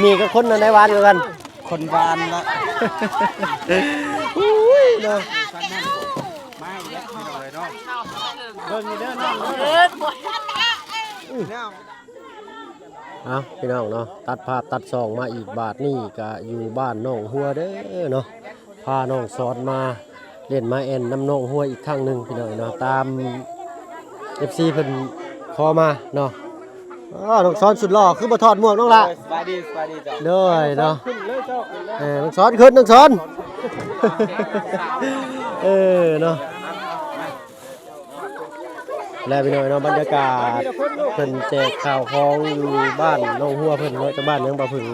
ມີກັບຄົນໃນຫວານຄືກັນ ຄົນຫວານລະ ອຸ້ຍເນາະ ມາອີກແລ້ວພີ່ນ້ອງເອີຍເນາະ ເບິ່ງເດີນ້ອງເດີ ເອົາ ພີ່ນ້ອງເນາະ ຕັດພາບຕັດຊ່ອງມາອີກ ບາດນີ້ກະຢູ່ບ້ານໜອງຫົວເດີເນາະ ພານ້ອງສອນມາຫຼິ້ນມາແອ່ນນຳໜອງຫົວອີກຄັ້ງໜຶ່ງ ພີ່ນ້ອງເນາະ ຕາມເອັຟຊີເພິ່ນຂໍມາເນາະ ອໍ ນ້ອງສອນສຸດຫຼໍ່ ຄືບໍ່ຖອດໝວກນ້ອງລະ ສະບາຍດີ ສະບາຍດີເຈົ້າ ໂດຍເນາະ ເອີ ນ້ອງສອນຂຶ້ນ ນ້ອງສອນ ເອີເນາະ ແລະພີ່ນ້ອງເນາະ ບັນຍາກາດເພິ່ນແຈກເຂົ້າຂອງຢູ່ບ້ານໜອງຫົວເພິ່ນເນາະ ຈາກບ້ານຫຍັງບໍ່ເພິ່ນ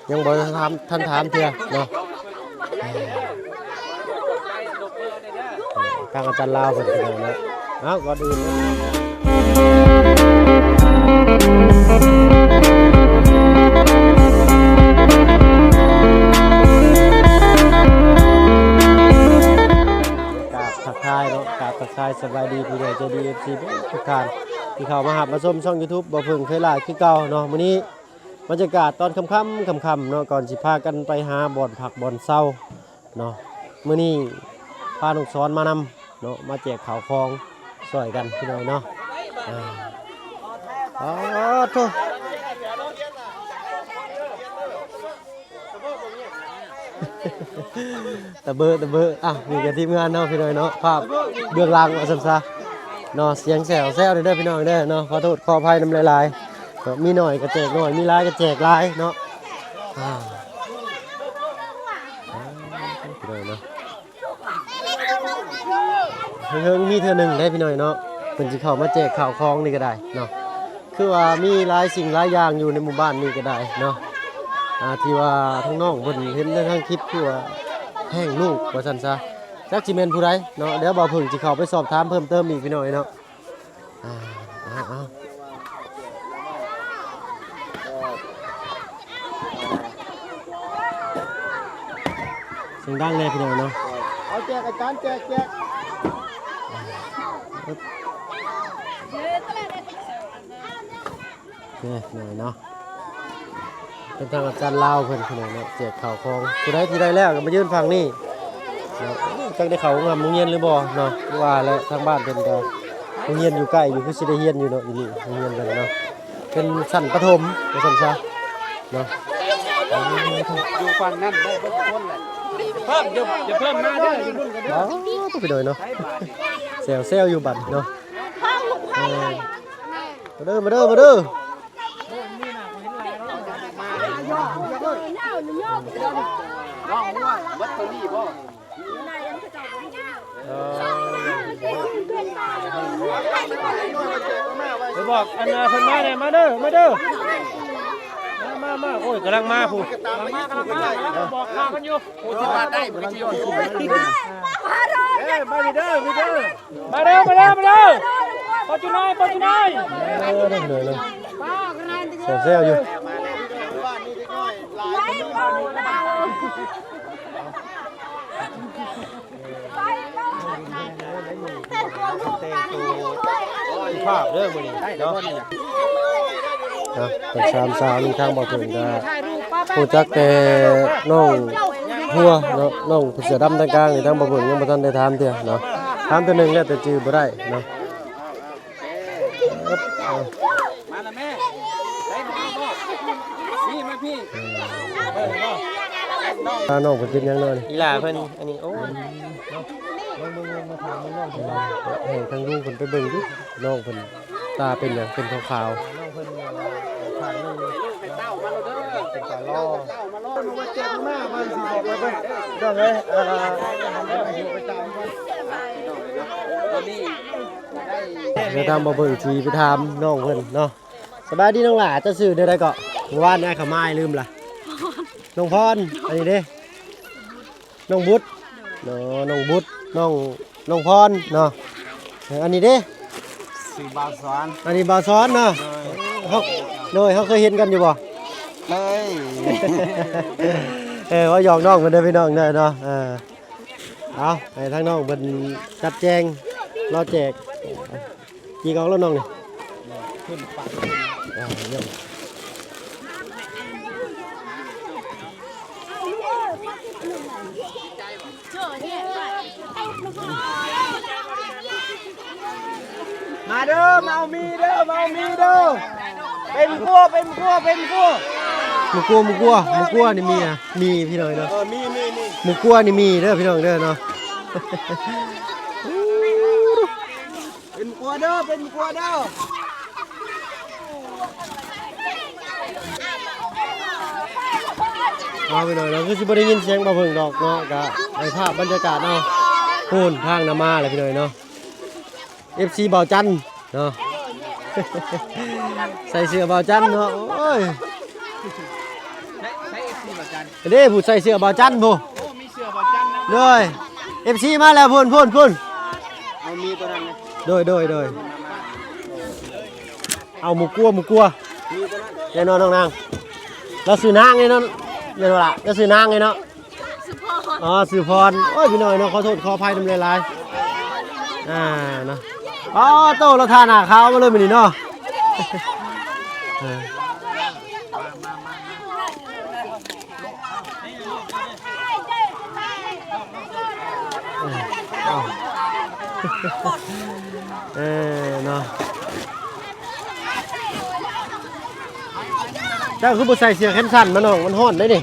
ຍັງບໍ່ທັນຖາມ ທັນຖາມເທື່ອເນາະ ທາງອາຈານລາວເພິ່ນເນາະ ເອົ້າ ກ່ອນອື່ນ ກາບທັກທາຍເນາະ ກາບທັກທາຍສະບາຍດີ ຜູ້ໃຫຍ່ໃຈດີ ເອັຟຊີ ທຸກທ່ານ ທີ່ເຂົ້າມາຮັບມາຊົມຊ່ອງຢູທູບ ບໍ່ເພິ່ງເຄີຍຫຼ້າຍຄືເກົ່າເນາະ ມື້ນີ້ ບັນຍາກາດຕອນຄ່ຳໆ ຄ່ຳໆ ເນາະ ກ່ອນຊິພາກັນໄປຫາບ່ອນພັກບ່ອນເຊົາເນາະ ມື້ນີ້ພານ້ອງສອນມານຳເນາະ ມາແຈກເຂົ້າຂອງຊ່ອຍກັນພີ່ນ້ອງເນາະ ອາ ອໍໂທ້ ຕະເບີ ຕະເບີ ອ່ະ ນີ້ກະທີມງານເນາະ ພີ່ນ້ອງເນາະ ພາບເບື້ອງຫຼັງວ່າຊັ້ນຊະເນາະ ສຽງແຊວແຊວເດີພີ່ນ້ອງເດີເນາະ ຂໍໂທດຂໍອະໄພນຳຫຼາຍໆເນາະ ມີໜ້ອຍກະແຈກໜ້ອຍ ມີຫຼາຍກະແຈກຫຼາຍເນາະ ອ່າ ພີ່ນ້ອງເນາະ ເຮີງໆ ມີເທື່ອໜຶ່ງເດ້ພີ່ນ້ອງເນາະ ເພິ່ນຊິເຂົ້າມາແຈກເຂົ້າຂອງນີ້ກະໄດ້ເນາະ ຄືວ່າມີຫຼາຍສິ່ງຫຼາຍຢ່າງຢູ່ໃນໝູ່ບ້ານນີ້ກະໄດ້ເນາະ ອ່າ ທີ່ວ່າທາງນ້ອງເພິ່ນເຫັນໃນທາງຄລິບ ຄືວ່າແພງລູກວ່າຊັ້ນຊະ ຈັກຊິແມ່ນຜູ້ໃດເນາະ ດຽວບ່າວເຜິ້ງຊິເຂົ້າໄປສອບຖາມເພີ່ມເຕີມອີກພີ່ນ້ອງເນາະ ອ່າ ເອົາ ເອົາ ສຽງດັງແດ່ພີ່ນ້ອງເນາະ ເອົາແຈກອາຈານແຈກ ແຈກ ນີ້ພີ່ນ້ອງເນາະ ເປັນທາງອາຈານລາວເພິ່ນພີ່ນ້ອງເນາະ ແຈກເຂົ້າຂອງ ຜູ້ໃດທີ່ໄດ້ແລ້ວກະມາຢືນຝັ່ງນີ້ເນາະ ຈັກໄດ້ເຂົ້າໂຮງຮ່ຳໂຮງຮຽນຫຼືບໍ່ເນາະ ຄືວ່າແຫຼະ ທາງບ້ານເພິ່ນກະໂຮງຮຽນຢູ່ໃກ້ຢູ່ ຄືຊິໄດ້ຮຽນຢູ່ເນາະ ຢູ່ນີ້ໂຮງຮຽນເພິ່ນເນາະ ເປັນຊັ້ນປະຖົມວ່າຊັ້ນຊະເນາະ ຢູ່ຝັ່ງນັ້ນໄດ້ເບິດທຸກຄົນແຫຼະ ຢ່າເພີ່ມ ຢ່າ ຢ່າເພີ່ມມາເດີ ຢູ່ພຸ້ນກະເດີ ອໍ ໂທ້ ພີ່ນ້ອງເນາະ ແຊວໆ ຢູ່ບັດເນາະ ເອີ ມາເດີ ມາເດີ ມາເດີ ໄປບອກອັນເພິ່ນມາແດ່ ມາເດີ ມາເດີ ມາ ມາ ມາ ໂອ້ຍ ກຳລັງມາພຸ້ນ ກຳລັງມາ ກຳລັງມາ ບອກຂ່າວກັນຢູ່ ໂອ້ ຊິວ່າໄດ້ບໍ່ໄດ້ຊິຍ້ອນ ເອີ ມາເດີ ມາເດີ ມາເດີ ມາເດີ ປະຈູນາຍ ປະຈູນາຍ ເອີ ເດີ ເດີ ເດີ ແຊວໆ ຢູ່ ພາບເດີມື້ນີ້ເນາະ ເນາະ ທັງສາມສາວນີ້ ທາງບ່າວເຜິ້ງກະຮູ້ຈັກແຕ່ນ້ອງຫົວເນາະ ນ້ອງເສື້ອດຳຕາງກາງນີ້ ທາງບ່າວເຜິ້ງຍັງບໍ່ທັນໄດ້ຖາມເທື່ອເນາະ ຖາມເທື່ອໜຶ່ງແລ້ວແຕ່ຈື່ບໍ່ໄດ້ເນາະ ມາລະແມ່ ໄດ້ມາບໍ່ ນີ້ມາພີ່ ເອີ ພານ້ອງເພິ່ນເປັນຫຍັງເນາະນີ້ ອີຫຼ້າເພິ່ນ ອັນນີ້ ໂອ້ຍ ເບິ່ງໆໆ ມາຖາມເບິ່ງນ້ອງເພິ່ນ ໃຫ້ທາງລຸງເພິ່ນໄປເບິ່ງຢູ່ ນ້ອງເພິ່ນຕາເປັນຫຍັງ ເປັນຂາວໆ ນ້ອງເພິ່ນ ເອີ ຂ້າງໜຶ່ງ ເປັນຕາລໍ ນ້ອງເອີຍ ດຽວທາງບ່າວເຜິ້ງຊິໄປຖາມນ້ອງເພິ່ນເນາະ ສະບາຍດີນ້ອງຫຼ້າ ເຈົ້າຊື່ແນວໃດເກາະ? ມື້ວານນີ້ອ້າຍເຂົ້າມາອ້າຍລືມລະ ນ້ອງພອນ ອັນນີ້ເດ້ ນ້ອງບຸດເນາະ ນ້ອງບຸດ ນ້ອງ ນ້ອງພອນເນາະ ເອີ ອັນນີ້ເດ້ ຊື່ບ່າວສອນ ອັນນີ້ບ່າວສອນເນາະ ໂດຍ ເຮົາ ໂດຍ ເຮົາເຄີຍເຫັນກັນຢູ່ບໍ່? ເຄີຍ ເອີ ເວົ້າຫຍອກນ້ອງເພິ່ນເດີພີ່ນ້ອງເດີເນາະ ເອີ ເອົາ ໃຫ້ທາງນ້ອງເພິ່ນຈັດແຈງ ລໍແຈກ ຈີກອອກແລ້ວນ້ອງນີ້ ຂຶ້ນໄປ ອ່າ ຍັງ ເ ມາເດີ ມາເອົາໝີ່ເດີ ມາເອົາໝີ່ເດີ ເປັນຄົວ ເປັນຄົວ ເປັນຄົວ ໝູ່ກົວ ໝູ່ກົວ ໝູ່ກົວນີ້ມີ ອະ ມີພີ່ນ້ອງເນາະ ເອີ ມີ ມີ ມີ ໝູ່ກົວນີ້ມີເດີພີ່ນ້ອງເດີເນາະ. ເປັນໝູ່ກົວເດີ ເປັນໝູ່ກົວເດີ. ເອົາ ພີ່ນ້ອງເນາະ ຄືຊິບໍ່ໄດ້ຍິນສຽງບ່າວເຜິ້ງດອກເນາະ ກະໃຫ້ພາບບັນຍາກາດເນາະ ພຸ້ນທາງນຳມາແລ້ວພີ່ນ້ອງເນາະ ເອັຟຊີບ່າວຈັນເນາະ ໃສ່ເສື້ອບ່າວຈັນເນາະ ໂອ້ຍ ໃສ່ເອັຟຊີບ່າວຈັນ ເດ້ ຜູ້ໃສ່ເສື້ອບ່າວຈັນພຸ້ນ ໂອ້ ມີເສື້ອບ່າວຈັນນຳ ໂດຍ ເອັຟຊີມາແລ້ວ ພຸ້ນ ພຸ້ນ ພຸ້ນ ເອົາມີໂຕນັ້ນ ໂດຍ ໂດຍ ໂດຍ ເອົາໝູ່ກົວ ໝູ່ກົວ ແນ່ນອນນ້ອງນາງ ລາວຊື່ນາງແນ່ນອນ ແມ່ນບໍ່ລະ ລາວຊື່ນາງແນ່ເນາະ ຊື່ພອນ ອໍ ຊື່ພອນ ໂອ້ຍ ພີ່ນ້ອງເນາະ ຂໍໂທດຂໍອະໄພນຳຫຼາຍໆ ອ່າ ເນາະ ອໍ ໂຕ ລາວທາໜ້າຂາວມາເລີຍມື້ນີ້ເນາະ ເອີ ເອີ ເນາະ ເຈົ້າຄືບໍ່ໃສ່ເສື້ອແຂນສັ້ນມານ້ອງ ມັນຮ້ອນເດ້ນີ້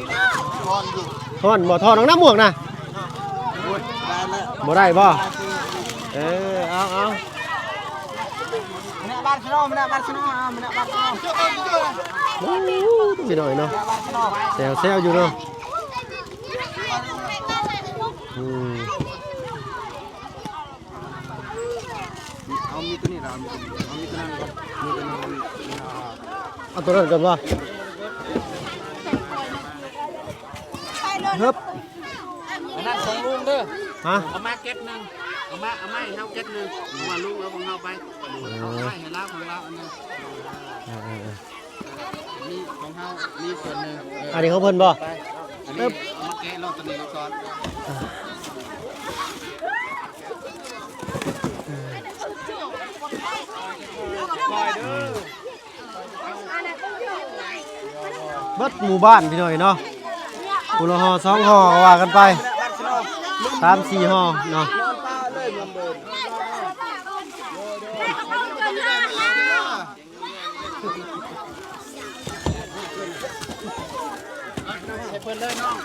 ຮ້ອນຢູ່ ຮ້ອນບໍ່ ຖອດອອກນຳໝວກນະ ໂອ້ຍ ໄດ້ແລ້ວ ບໍ່ໄດ້ບໍ່ ເອີ ເອົາ ເອົາ ມານະບານຊະໂນ ມານະບານຊະໂນ ເອົາ ມານະບານຊະໂນ ໂອ້ ພີ່ນ້ອງເນາະ ແຊວໆຢູ່ເນາະ ອືມ ເອົາມີໂຕນີ້ລະ ເອົາມີໂຕນີ້ ເອົາມີໂຕນັ້ນກ່ອນ ມີໂຕນັ້ນ ເອົາໂຕນັ້ນກ່ອນບໍ່ ເຮີບ ອັນນັ້ນຂອງລຸງເດີ ຮະ ເອົາມາເກັດໜຶ່ງ ເອົາມາ ເອົາມາໃຫ້ເຮົາເກັດໜຶ່ງ ເພາະວ່າລຸງເອົາຂອງເຮົາໄປ ເອີ ເອົາໄປໃຫ້ລາວ ຂອງລາວອັນໜຶ່ງ ເອີ ເອີ ເອີ ມີຂອງເຮົາ ມີສ່ວນໜຶ່ງ ເອີ ອັນນີ້ຂອງເພິ່ນບໍ່ ໄປ ອັນນີ້ເອົາມາແກະໂລດ ຕົວນີ້ລູກສອນ ເບິດໝູ່ບ້ານພີ່ນ້ອງເນາະ ຜູ້ລະຫໍ່ສອງຫໍ່ກໍວ່າກັນໄປ ສາມສີ່ຫໍ່ເນາະ ໃຫ້ເພິ່ນເລີຍນ້ອງ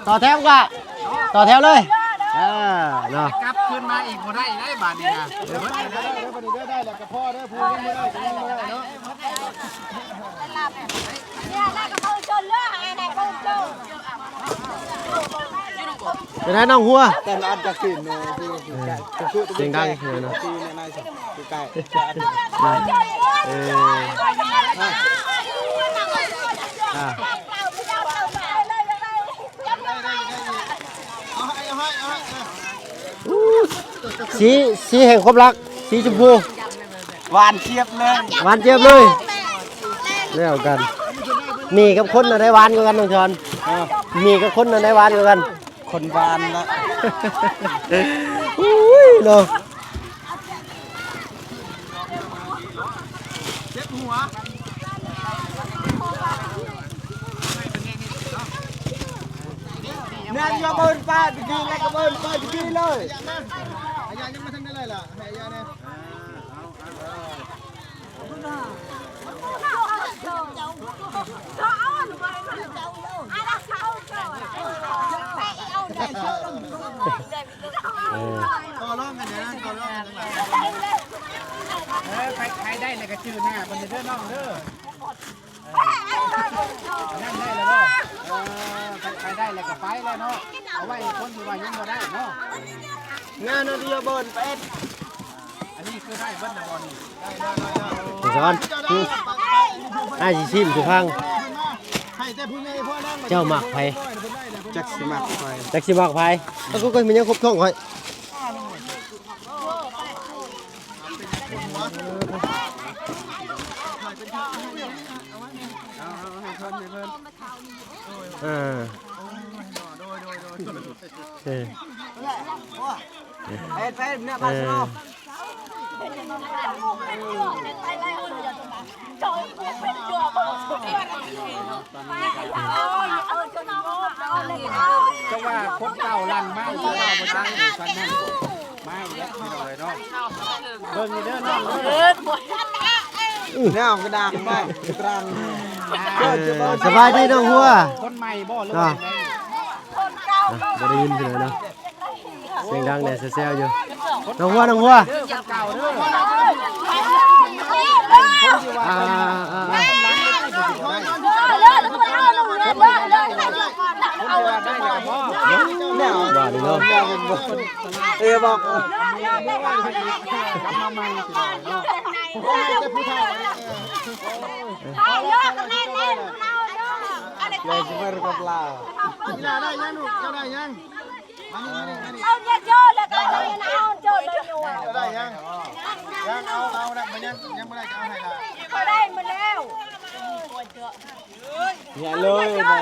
ຕໍ່ແຖວກວ່າ ຕໍ່ແຖວເລີຍ ເອີ ເນາະ ກັບຄືນມາອີກບໍ່ໄດ້ໄດ໋ບາດນີ້ນະ ເອີ ໄດ້ ໄດ້ ໄດ້ ບາດນີ້ໄດ້ ໄດ້ແລ້ວກໍພໍເດີ ຜູ້ຍັງບໍ່ໄດ້ກໍຍັງບໍ່ໄດ້ເນາະ. ເປັນໃດນ້ອງຫົວ? ແຕ່ລະອັນຈັກສິນ ເອີ ສຽງດັງເນາະ ໃກ້ ເອີ ອ່າ ສີ ສີແຫ່ງຄວາມຮັກ ສີຊົມພູ ຫວານຈຽບເລີຍ ຫວານຈຽບເລີຍ ແລ້ວກັນ ໝີ່ກັບຄົນອັນໃດຫວານກວ່າກັນນ້ອງຈອນ? ຮະ ໝີ່ກັບຄົນອັນໃດຫວານກວ່າກັນ? ຄົນຫວານລະ ໂອ້ຍເນາະ. ແມ່ນ ຢ່າເບິ່ງໄປ ໄປກິນແລ້ວກໍເບິ່ງໄປ ໄປກິນເລີຍ ອາຍາຍັງມາທາງນີ້ເລີຍລະ ໃຫ້ອາຍາແດ່ ເອີ ຕໍ່ລອງກັນນະ ຕໍ່ລອງກັນນະ ເອີ ໃຜ ໃຜໄດ້ແລ້ວກໍຈື່ໜ້າເພິ່ນເດີນ້ອງເດີ. ອັນນັ້ນໄດ້ແລ້ວບໍ່? ເອີ ໃຜ ໃຜໄດ້ແລ້ວກໍໄປແລ້ວເນາະ ເອົາໄວ້ໃຫ້ຄົນທີ່ວ່າຍັງບໍ່ໄດ້ເນາະ ງານເນາະ ທີ່ວ່າບໍ່ໄດ້ໄປເຮັດ ອັນນີ້ຄືໄດ້ເບິດແລ້ວບໍ່ນີ້? ໄດ້ ໄດ້ ໄດ້ ໄດ້ ອ້າຍຊິຊີມສູ່ຟັງ ໃຫ້ແຕ່ຜູ້ໃຫຍ່ພໍນະ ເຈົ້າມັກໃຜ? ຈັກຊິມັກໃຜ ຈັກຊິມັກໃຜ? ເອົາ ກໍ ກໍມັນຍັງຄົບທ້ອງຂ້ອຍ. ເອີ ເອີ ເຮັດໄປເນາະ ເອີ ບາສະໂນ. ເຈົ້າວ່າຄົນເກົ່າຫຼັງມາ ຄົນເກົ່າບໍ່ຕັ້ງຢູ່ຊັ້ນນັ້ນ ມາອີກແລ້ວ ພີ່ນ້ອງເອີຍເນາະ ເບິ່ງເດີນ້ອງເດີ ແນວກະດານມາກາງ ເອີ ສະບາຍດີນ້ອງຫົວ ຄົນໃໝ່ບໍ່ ຫຼືວ່າ ອ່ະ ບໍ່ໄດ້ຍິນເທື່ອເນາະ ສຽງດັງແດ່ແຊວໆຢູ່ ນ້ອງຫົວ ນ້ອງຫົວ ອ່າ ອ່າ ອ່າ ວ່າດີເນາະ ເອີ ບອກ ເຈົ້າໄດ້ຍັງລູກ ເຈົ້າໄດ້ຍັງ? ມານີ້ ມານີ້ ມານີ້ ເອົາເຈົ້າ ເຈົ້າເລີຍ ເຈົ້າໄດ້ຍັງ? ຍັງ ເອົາ ເອົານະ ມັນຍັງ ຍັງບໍ່ໄດ້ກໍເອົາໃຫ້ລະ ເຂົາໄດ້ໝົດແລ້ວ ແຍະເລີຍນະ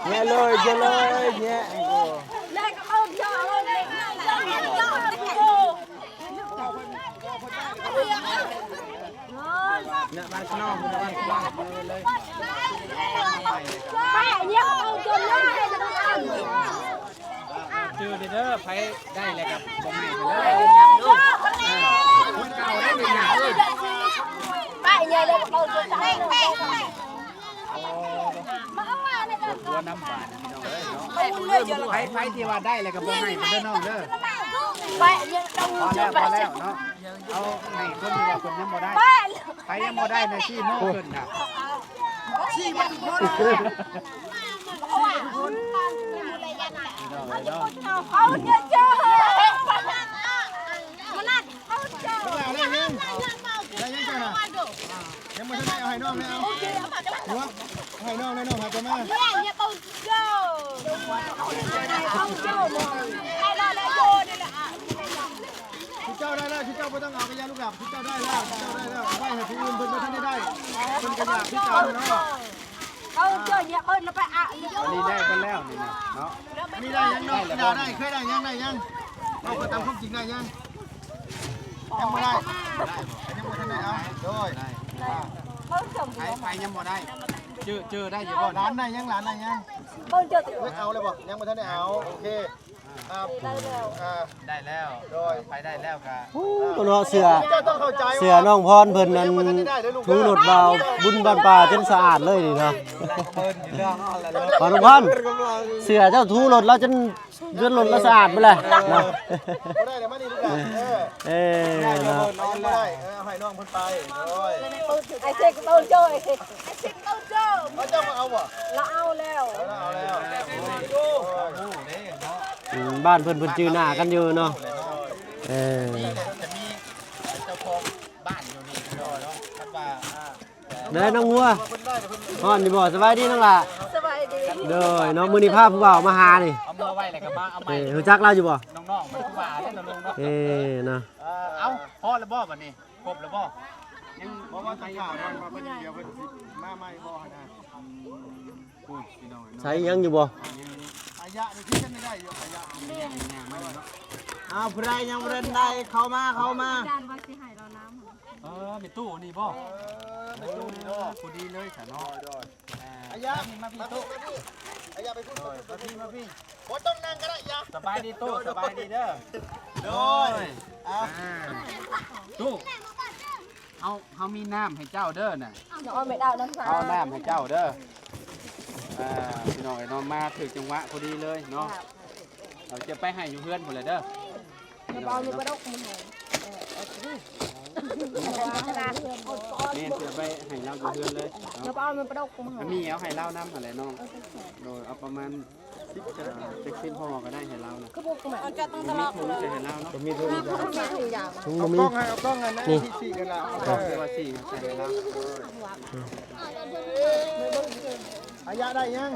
ແຍະເລີຍ ແຍະເລີຍ ແຍະ ເລີຍກໍເອົາເຈົ້າ ເອົາເລີຍ ຈື່ເດີ ໃຜໄດ້ແລ້ວກໍບໍ່ໃຫ້ເດີ ຄົນເກົ່າໄດ້ແມ່ນຫຍັງເອີຍ ປ້າໃຫຍ່ແລ້ວກໍເອົາຕົວ ໂອ້ ປວດຫົວນຳບາດນີ້ ພີ່ນ້ອງເອີຍເນາະ ໃຜ ໃຜທີ່ວ່າໄດ້ແລ້ວກໍບໍ່ໃຫ້ເດີນ້ອງເດີ ປ້າໃຫຍ່ຕ້ອງ ພໍແລ້ວ ພໍແລ້ວເນາະ ເອົາໃຫ້ຄົນທີ່ວ່າເພິ່ນຍັງບໍ່ໄດ້ ໃຜຍັງບໍ່ໄດ້ນະ ຊີ້ມືຂຶ້ນນະ ຊີ້ມາທຸກຄົນ ພີ່ນ້ອງເອີຍເນາະ ເອົາເດີ ເອົາເດີ ໄດ້ຍັງ? ໄດ້ຍັງເຈົ້ານະ? ຍັງບໍ່ທັນໄດ້ ເອົາໃຫ້ນ້ອງແດ່ ເອົາ ໃຫ້ນ້ອງແດ່ ນ້ອງຫາແຕ່ມາ ເຈົ້າໄດ້ແລ້ວ ເຈົ້າບໍ່ຕ້ອງເອົາກະຢ່າລູກຫຼານ ເຈົ້າໄດ້ແລ້ວ ເຈົ້າໄດ້ແລ້ວ ໄວ້ໃຫ້ຜູ້ອື່ນເພິ່ນບໍ່ທັນໄດ້ໄດ້ ເພິ່ນກະຢາກຄືກັນເນາະ ເອົາເຈົ້າຢ່າເອີ້ນລະໄປອະ ອັນນີ້ໄດ້ເບິດແລ້ວນີ້ນະເນາະ ອັນນີ້ໄດ້ຍັງເນາະ ໄດ້ ເຄີຍໄດ້ຍັງ ໄດ້ຍັງ ເວົ້າໄປຕາມຄວາມຈິງໄດ້ຍັງ? ຍັງບໍ່ໄດ້ ຍັງບໍ່ທັນໄດ້ເອົາ ໂດຍ ໃຜ ໃຜຍັງບໍ່ໄດ້ ຈື່ ຈື່ໄດ້ຢູ່ບໍ່ ຫຼານໄດ້ຍັງ ຫຼານໄດ້ຍັງ ເບິ່ງເຈົ້າ ເອົາແລ້ວບໍ່ ຍັງບໍ່ທັນໄດ້ເອົາ ໂອເຄ ອ່າ ໄດ້ແລ້ວ ອ່າ ໄດ້ແລ້ວ ໂດຍ ໃຜໄດ້ແລ້ວກະ ໂອ້ ຕົວເນາະ ເສື້ອ ເຈົ້າຕ້ອງເຂົ້າໃຈ ເສື້ອນ້ອງພອນເພິ່ນນັ້ນ ຖືລົດບ່າວບຸນບ້ານປ່າຈົນສະອາດເລີຍນີ້ເນາະ ເພິ່ນຢູ່ເລື່ອງນັ້ນແຫຼະ ພອນ ພອນ ເສື້ອເຈົ້າຖືລົດລາວຈົນ ຈົນລົດລາວສະອາດເບິດແລ້ວເນາະ ບໍ່ໄດ້ແລ້ວ ມານີ້ລູກຫຼານ ເອີ ເອີ ເນາະ ໄປຍັງບໍ່ໄດ້ ເອີ ເອົາໃຫ້ນ້ອງເພິ່ນໄປ ໂດຍ ໄອ້ເຊກເອົາໂຈ້ ໄອ້ເຊກເອົາໂຈ້ ເອົາ ເຈົ້າມາເອົາບໍ່? ລາວເອົາແລ້ວ ເອີ ລາວເອົາແລ້ວ ໂອ້ ອືມ ບ້ານເພິ່ນ ເພິ່ນຈື່ໜ້າກັນຢູ່ເນາະ ເອີ ຈະມີເຈົ້າຂອງບ້ານຢູ່ນີ້ເນາະ ຄັນວ່າ ເດີນ້ອງຫົວ ຮ້ອນຢູ່ບໍ່? ສະບາຍດີນ້ອງຫຼ້າ ສະບາຍດີ ໂດຍ ເນາະ ມື້ນີ້ພາຜູ້ບ່າວມາຫານີ້ ເອົາເມືອໄວ້ແລ້ວກໍມາເອົາໃໝ່ ເອີ ຮູ້ຈັກລາວຢູ່ບໍ່? ນ້ອງໆ ມັນຄືວ່າແຫຼະເນາະ ເອີ ເນາະ ເອີ ເອົາ ພໍແລ້ວບໍ່ບັດນີ້? ຄົບແລ້ວບໍ່? ຍັງ ບໍ່ວ່າຊິຖາມກ່ອນວ່າເພິ່ນດຽວເພິ່ນຊິມາໃໝ່ບໍ່ຫັ້ນນະ ອືມ ໂອ້ຍ ພີ່ນ້ອງເອີຍເນາະ ໃສ່ຍັງຢູ່ບໍ່? ອາຍະນີ້ຄືຈະໄດ້ຢູ່ ອາຍະ ຍ່າງມາເນາະ ອ້າວ ຜູ້ໃດຍັງບໍ່ທັນໄດ້ ເຂົ້າມາ ເຂົ້າມາ ເອີ ແມ່ຕູ້ນີ້ບໍ່? ເອີ ແມ່ຕູ້ນີ້ເນາະ ພໍດີເລີຍຊະເນາະ ໂດຍ ໂດຍ ອາຍະ ມາພີ້ ມາພີ້ຕູ້ ອາຍະ ໄປພຸ້ນ ໂດຍ ມາພີ້ ມາພີ້ ບໍ່ຕ້ອງນັ່ງກໍໄດ້ ອາຍະ ສະບາຍດີຕູ້ ສະບາຍດີເດີ ໂດຍ ອ່າ ຕູ້ ເຮົາ ເຮົາມີນ້ຳໃຫ້ເຈົ້າເດີນະ ເອົານ້ຳໃຫ້ເຈົ້າເດີ ອ່າ ພີ່ນ້ອງເອີຍເນາະ ມາຖືກຈັງຫວະພໍດີເລີຍເນາະ ເຮົາຈະໄປໃຫ້ຢູ່ເຮືອນພຸ້ນແຫຼະເດີ ເອົາປາດກ ແມ່ນ ຊິໄປໃຫ້ລາວຢູ່ເຮືອນເລີຍເນາະ ເອົາປາດກ ອັນນີ້ເອົາໃຫ້ລາວນຳຫັ້ນແຫຼະນ້ອງ ໂດຍ ເອົາປະມານສິບ ຈັກສິບຫໍ່ກໍໄດ້ໃຫ້ລາວນະ ຄືບໍ່ ມັນກໍຕ້ອງຕະຫຼອດ ໃຫ້ລາວເນາະ ບໍ່ມີທຸງ ບໍ່ມີທຸງ ເອົາກ້ອງໃຫ້ ເອົາກ້ອງອັນນັ້ນ ນີ້ ສີ່ກັນລະ ເອົາກ້ອງ ເອີ ສີ່ໃສ່ໃຫ້ລາວ ອາຍະໄດ້ຍັງ?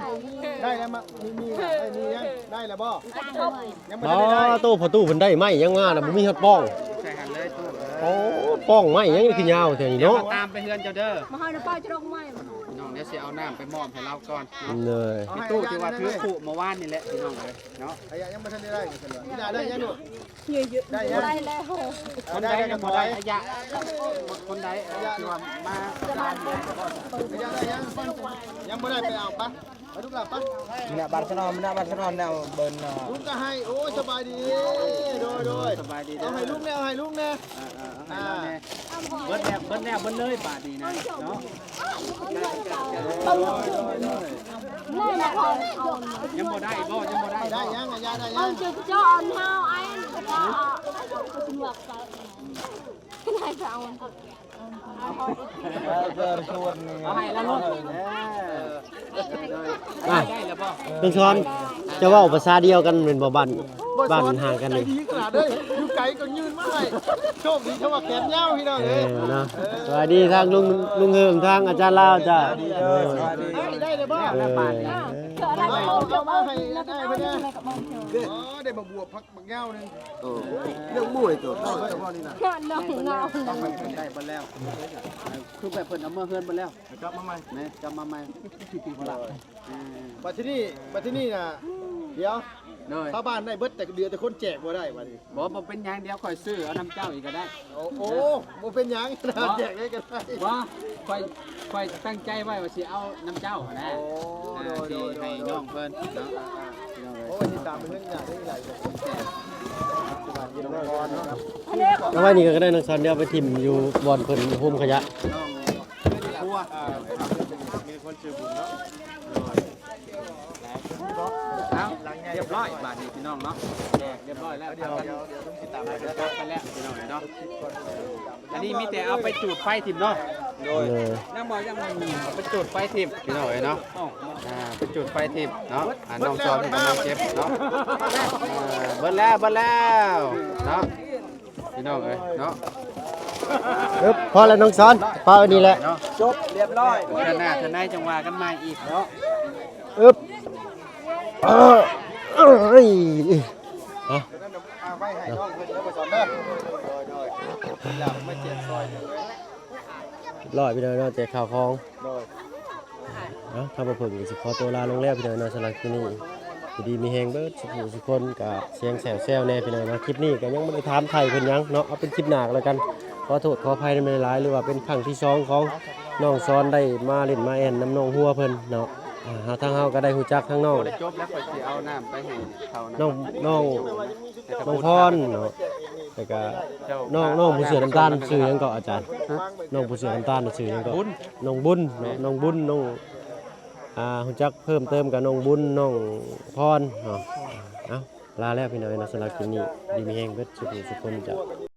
ໄດ້ແລ້ວ ມາ ມີ ມີ ໄດ້ ມີຍັງ? ໄດ້ແລ້ວບໍ່? ຍັງບໍ່ທັນໄດ້ໄດ້ ອໍ ໂຕພໍ່ຕູ້ເພິ່ນໄດ້ໄມ້ຫຍັງມານະ ບໍ່ມີຮອດປ້ອງ ໃສ່ຫັ້ນເລີຍຕູ້ເອີຍ ໂອ້ ປ້ອງໄມ້ຫຍັງຄືຍາວແທ້ນີ້ເນາະ ດຽວມາຕາມໄປເຮືອນເຈົ້າເດີ ມາໃຫ້ນະປ້າຈະລົງໄມ້ ນ້ອງເດີ ຊິເອົານ້ຳໄປມອບໃຫ້ລາວກ່ອນເນາະ. ໂດຍ ພີ່ຕູ້ທີ່ວ່າຖືຄຸເມື່ອວານນີ້ແຫຼະ ພີ່ນ້ອງເອີຍເນາະ. ອາຍະຍັງບໍ່ທັນໄດ້ໄດ້ ໄດ້ຍັງລູກ? ໄດ້ຍັງ? ໄດ້ແລ້ວ. ຄົນໃດຍັງບໍ່ໄດ້? ອາຍະ ຄົນໃດທີ່ວ່າມາ ອາຍະໄດ້ຍັງ? ຍັງບໍ່ໄດ້ ໄປເອົາປະ. ໄປລູກຫຼານປະ. ມັນນະບາດສະນອນ ມັນນະບາດສະນອນແນວເບິ່ນເນາະ. ລຸງກໍໃຫ້. ໂອ້ຍ ສະບາຍດີ. ໂດຍ ໂດຍ ສະບາຍດີເດີ. ເອົາໃຫ້ລຸງແດ່ ເອົາໃຫ້ລຸງແດ່. ເອີ ເອີ ເອົາໃຫ້ລາວແດ່. ເບິດແລ້ວ ເບິດແລ້ວ ເບິດເລີຍບາດນີ້ນະເນາະ. ຍັງບໍ່ໄດ້ບໍ່? ຍັງບໍ່ໄດ້ບໍ່? ໄດ້ຍັງ? ອາຍະໄດ້ຍັງ? ເຈົ້າເຈົ້າອັນເຮົາໄອ້ ເອົາໃຫ້ລະໂລດ. ເອີ ໄດ້ແລ້ວບໍ່? ລຸງຊອນ ຈະເວົ້າພາສາດຽວກັນແມ່ນບໍ່? ບ້ານ ບ້ານມັນຫ່າງກັນນີ້ ໃຈດີຂະໜາດເດ້. ຢູ່ໄກກໍຍື່ນມາໃຫ້. ໂຊກດີທີ່ວ່າແຂນຍາວ ພີ່ນ້ອງເອີຍ. ເອີ ເນາະ. ເອີ ສະບາຍດີທາງລຸງ ລຸງເຮີມ ທາງອາຈານລາວ. ເຈົ້າ ເອີ ສະບາຍດີ. ໄດ້ ໄດ້ແລ້ວບໍ່? ເອີ ເອົາ ເອົາມາໃຫ້ໄອ້ເພິ່ນແດ່. ອໍ ໄດ້ມາບວບຜັກ ບັກຍາວໜຶ່ງ. ໂອ້ ເລື່ອງໝູ່ໄອ້ໂຕ ເອົາໄວ້ເພາະນີ້ນະ. ນ້ອງເນາະ ໄດ້ເບິດແລ້ວ. ຄືແບບເພິ່ນເອົາເມືອເຮືອນເບິດແລ້ວ ກັບມາໃໝ່. ແມ່ນ ກັບມາໃໝ່. ເອີ ບັດທີນີ້ ບັດທີນີ້ນະ ດຽວ ໂດຍ ຊາວບ້ານໄດ້ເບິດ ແຕ່ເຫຼືອແຕ່ຄົນແຈກບໍ່ໄດ້ບັດນີ້. ບໍ່ ບໍ່ເປັນຫຍັງ ດຽວຂ້ອຍຊື້ເອົານຳເຈົ້າອີກກໍໄດ້. ໂອ້ ບໍ່ເປັນຫຍັງ ແຈກເລີຍກໍໄດ້. ບໍ່ ຂ້ອຍ ຂ້ອຍຕັ້ງໃຈໄວ້ວ່າຊິເອົານຳເຈົ້າຫັ້ນນະ. ໂອ້ ໂດຍ ໂດຍ ໂດຍ ໃຫ້ນ້ອງເພິ່ນເນາະ. ໂອ້ຍ ຊິຕາມເພິ່ນຢາກໄດ້ຫຼາຍ. ເອົາໄວ້ນີ້ກໍໄດ້ນ້ອງຊອນ ດຽວໄປຖິ້ມຢູ່ບ່ອນເພິ່ນໂຮມຂະຫຍະ. ນ້ອງຄົວ ມີຄົນຊື່ບຸນເນາະ. ເອົາ ຮຽບຮ້ອຍບາດນີ້ພີ່ນ້ອງເນາະ. ຮຽບຮ້ອຍແລ້ວ ດຽວ ດຽວ ດຽວຕ້ອງຕິດຕາມ ໄປແລ້ວພີ່ນ້ອງເນາະ. ອັນນີ້ມີແຕ່ເອົາໄປຈູດໄຟຖິ້ມເນາະ. ໂດຍ ຍັງບໍ່ ຍັງບໍ່ມີ ເອົາໄປຈູດໄຟຖິ້ມພີ່ນ້ອງເອີຍເນາະ. ອ່າ ໄປຈູດໄຟຖິ້ມເນາະ. ອ່າ ນ້ອງຊອນກຳລັງເກັບເນາະ. ອ່າ ເບິດແລ້ວ ເບິດແລ້ວເນາະ ພີ່ນ້ອງເອີຍເນາະ. ເອີ ພໍແລ້ວນ້ອງຊອນ ພໍອັນນີ້ແຫຼະ. ຈົບຮຽບຮ້ອຍ. ເທື່ອໜ້າເທື່ອໃນຈັ່ງວ່າກັນໃໝ່ອີກເນາະ. ອຶບ ເອີ ເອີຍ ຮະ ເອົາໄວ້ໃຫ້ນ້ອງເພິ່ນເດີ ບໍ່ສອນເດີ. ໂດຍ ໂດຍ ລະມາແຈກຊອຍເດີ. ຮຽບຮ້ອຍພີ່ນ້ອງເນາະ ແຈກເຂົ້າຂອງ. ໂດຍ ເອົາ ທາງບ່າວເຜິ້ງກໍຊິຂໍຕົວລາລົງແລ້ວພີ່ນ້ອງເນາະ. ສຳລັບຄລິບນີ້ ຢູ່ດີມີແຮງເບິດສູ່ຜູ້ສູ່ຄົນ ກະສຽງແຊວໆແດ່ພີ່ນ້ອງເນາະ. ຄລິບນີ້ກໍຍັງບໍ່ໄດ້ຖາມໄຖ່ເພິ່ນຫຍັງເນາະ ເອົາເປັນຄລິບໜ້າກໍແລ້ວກັນ. ຂໍໂທດຂໍອະໄພນຳຫຼາຍໆ ຫຼືວ່າເປັນຄັ້ງທີສອງຂອງນ້ອງຊອນໄດ້ມາຫຼິ້ນມາແອ່ນນຳນ້ອງຫົວເພິ່ນເນາະ. ອ່າ ທາງເຮົາກໍໄດ້ຮູ້ຈັກທາງນ້ອງ ບໍ່ໄດ້ຈົບແລ້ວ ຂ້ອຍຊິເອົານ້ຳໄປໃຫ້ເຂົານຳ ນ້ອງ ນ້ອງ ນ້ອງພອນເນາະ ແລ້ວກະນ້ອງ ນ້ອງຜູ້ເສື້ອນ້ຳຕານຊື່ຫຍັງເກາະອາຈານ? ຮະ? ນ້ອງຜູ້ເສື້ອນ້ຳຕານຊື່ຫຍັງເກາະ? ບຸນ ນ້ອງບຸນເນາະ. ແມ່ນ ນ້ອງບຸນ ນ້ອງ ອ່າ ຮູ້ຈັກເພີ່ມເຕີມກັບນ້ອງບຸນ ນ້ອງພອນເນາະ. ເອົ້າ ລາແລ້ວພີ່ນ້ອງເນາະ. ສຳລັບຄລິບນີ້ ດີມີແຮງເບິດສູ່ຜູ້ສູ່ຄົນ ເຈົ້າ.